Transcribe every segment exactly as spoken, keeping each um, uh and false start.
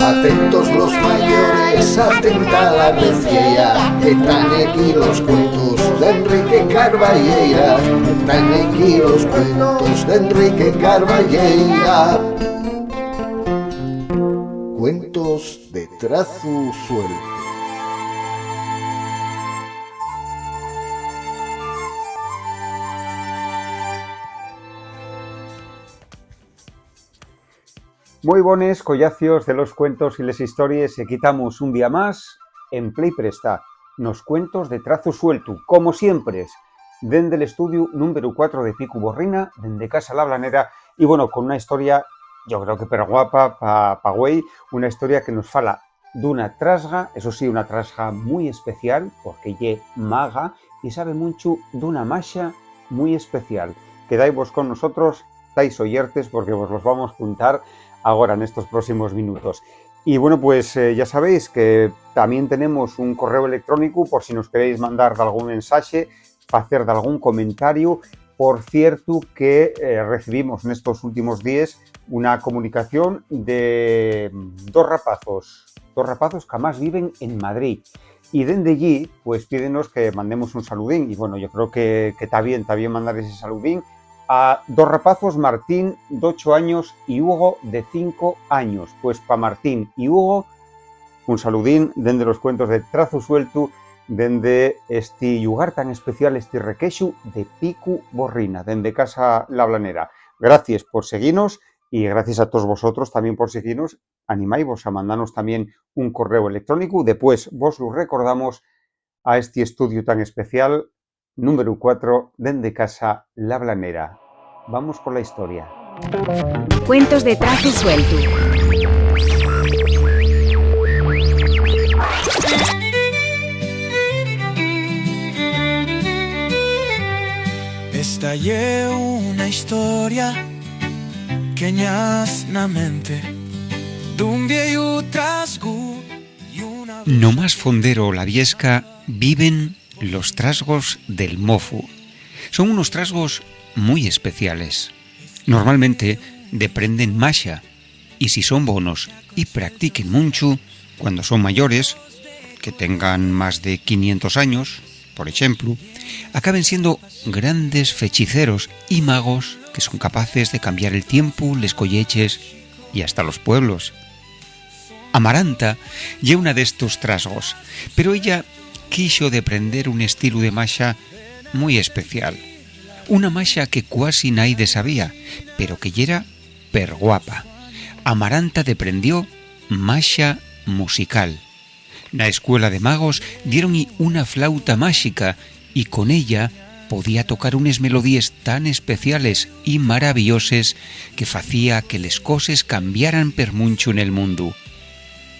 Atentos los mayores, atenta la audiencia, que tán aquí los cuentos d'Enrique Carballeira, que tán aquí los cuentos d'Enrique Carballeira. Cuentos de trazu sueltu. Mui bones, collacios de los cuentos y les histories, y aquí tamos un día más en Play Presta, nos cuentos de trazu sueltu, como siempre, dende l'estudiu númberu cuatro de Picu Borrina, dende Casa La Blanera, y bueno, con una historia, yo creo que perguapa pa, pa güei, una historia que nos fala d'una trasga, eso sí, una trasga mui especial, porque ye maga y sabe munchu d'una maxa mui especial. Quedaivos con nosotros, tais oyertes, porque vos los vamos contar agora nestos próximos minutos. Y bueno, pues, eh, ya sabéis que también tenemos un correu electrónicu por si nos queréis mandar dalgún mensaxe, facer dalgún comentariu. Por ciertu que, eh, recibimos nestos últimos díes una comunicación de, mm, dos rapazos, dos rapazos que amás viven en Madrid. Y dende allí, pues, pídenos que mandemos un saludín. Y bueno, yo creo que, que ta bien, ta bien mandar ese saludín a dos rapazos, Martín, d'ocho años, y Hugo, de cinco años. Pues pa Martín y Hugo, un saludín dende los cuentos de trazu sueltu, dende esti llugar tan especial, esti requexu de Picu Borrina, dende Casa La Blanera. Gracies por seguinos y gracies a todos vosotros también por seguinos. Animaivos a mandanos también un correu electrónicu. Depués vos lo recordamos a esti estudiu tan especial, númberu cuatro, dende Casa La Blanera. Vamos con la historia. Cuentos de trazu sueltu. Esta ye una historia que ñas na mente d'un vieyu trasgu y una... No más fondero la viesca viven los trasgos del Mofu. Son unos trasgos muy especiales. Normalmente deprenden maxa, y si son bonos y practiquen munchu, cuando son mayores, que tengan más de quinientos años, por exemplu, acaben siendo grandes fechiceros y magos que son capaces de cambiar el tiempu, les colleches y hasta los pueblos. Amaranta ye una d'estos trasgos, pero ella quixo deprender un estilu de maxa mui especial, una maxa que cuasi naide sabía, pero que yera perguapa. Amaranta deprendió maxa musical. Na escuela de magos dieron-y una flauta máxica y con ella podía tocar unes melodíes tan especiales y maravilloses que facía que les coses cambiaran per munchu nel mundu.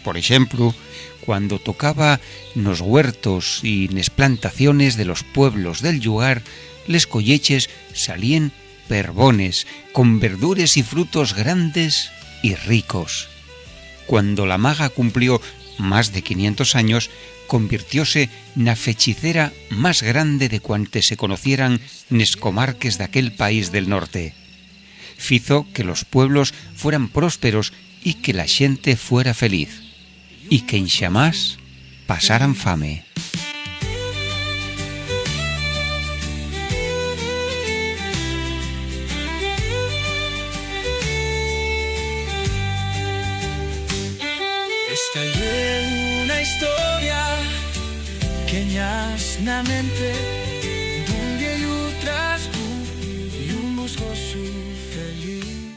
Por exemplu, cuando tocaba nos huertos y nes plantaciones de los pueblos del llugar, les colleches salíen perbones, con verdures y frutos grandes y ricos. Cuando la maga cumplió más de quinientos años, convirtióse na fechicera más grande de cuantes se conocieran nes comarques d'aquel país del norte. Fizo que los pueblos fueran prósperos y que la xente fuera feliz, y que enxamás pasaran fame. Esta ye una historia que ñas na mente d'un vieyu trasgu y un buscosu feliz.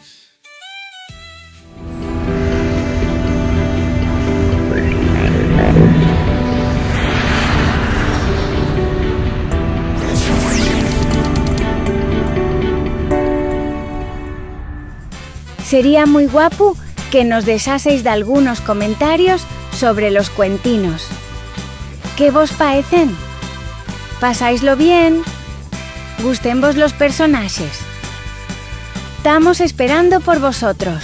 Sería mui guapu que nos dexaseis dalgunos comentarios sobre los cuentinos. ¿Qué vos paecen? ¿Pasáislo bien? ¿Gústenvos los personaxes? Tamos esperando por vosotros.